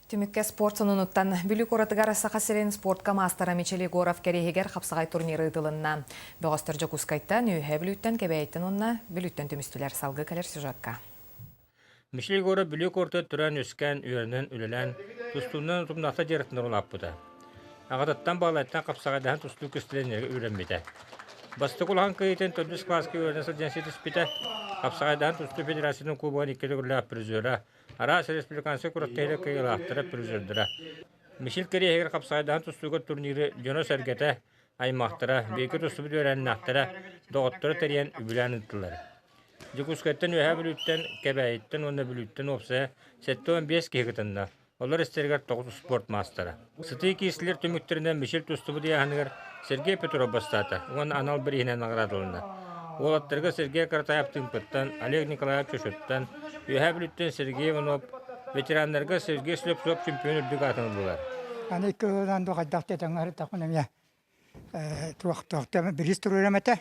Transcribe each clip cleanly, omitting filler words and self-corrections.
Түмүккэ спорт сонунуттан Бүлүү куоратыгар Саха сирин спортка маастара Мичил Егоров кэриэһигэр хапсаҕай турниры ыытылынна. Бөҕөстөр Дьокуускайтан, Үөһээ Бүлүүттэн, Кэбээйиттэн уонна Бүлүүттэн түмүстүлэр. Салгыы кэлэр сюжекка. Мичил Егоров Бүлүү куоратыгар төрөөн-үөскээн, үөрэнэн, үлэлээн, тустуунан утумнаахтык дьарыктанар улааппыта. Аҕатыттан баалайтан хапсаҕайдаһан тустуу кистэлэҥнэргэ үөрэммитэ. Бастакы улахан кыайыытын төрдүс кылааска үөрэнэ сылдьан ситиспитэ. Хапсаҕайдаһан тустуу федерациятын кубогын икки төгүллээх призера, Араас республиканскай күрэхтэһиилэр кыайыылаахтара, призердара. Мичил кэриэһигэр хапсаҕайдаһан тустууга турниры дьоно-сэргэтэ, аймахтара, бииргэ тустубут үөрэннэхтэрэ, доҕотторо тэрийэн үбүлээн ыыттылар. Дьокуускайтан Үөһээ Бүлүүттэн, Кэбээйиттэн уонна Бүлүүттэн уопсайа 75 киһи кытынна. Олор истэригэр тоҕус спорт маастара. Сытыы киирсилэр түмүктэринэн Мичил тустубут ыйааһыныгар Сергей Петров бастаата уонна анал бирииһинэн наҕараадаланна. Уолаттарга Сергей Каратаев Тыымпыттан, Олег Николаев Чочуттан, Үөһээ Бүлүүттэн Сергей Иванов, ветераннарга Сергей Слепцов чемпион үрдүк аатын ыллылар. Аны икки ыһыынан хайдах тэтэҥҥэ эмиэ туохтуохта бириис туруорам этэ.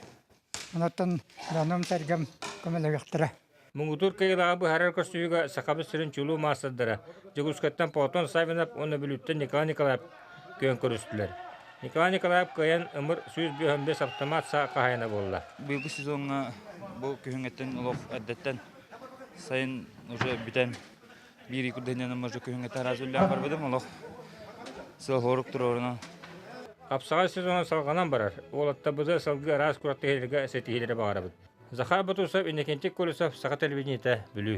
Онон дьонум-сэргэм көмөлөһүөхтэрэ. Муҥутуур кыайыылааҕы быһаарар көрсүһүүгэ Сахабыт сирин чулуу маастардара Дьокуускайтан Платон Саввинов уонна Бүлүүттэн Николай Николаев күөн көрүстүлэр. Николай Николаев кыайан ымыр 155 автомат саа хаһаайына буолла. Быйылгы сезоҥҥа бу күһүҥҥэттэн олох эрдэттэн сайын уже бүтэн биир курдук уже күһүҥҥэ тараас үллээн барбытым олох сыл хорук туруорунан. Хапсаҕай сезона салҕанан барар. Уолаттарбытыгар салгыы араас күрэхтэһиилэргэ ситиһиилэри баҕарабыт. Захар Батусов, Иннокентий Колесов, Саха телевидениетэ, Бүлүү.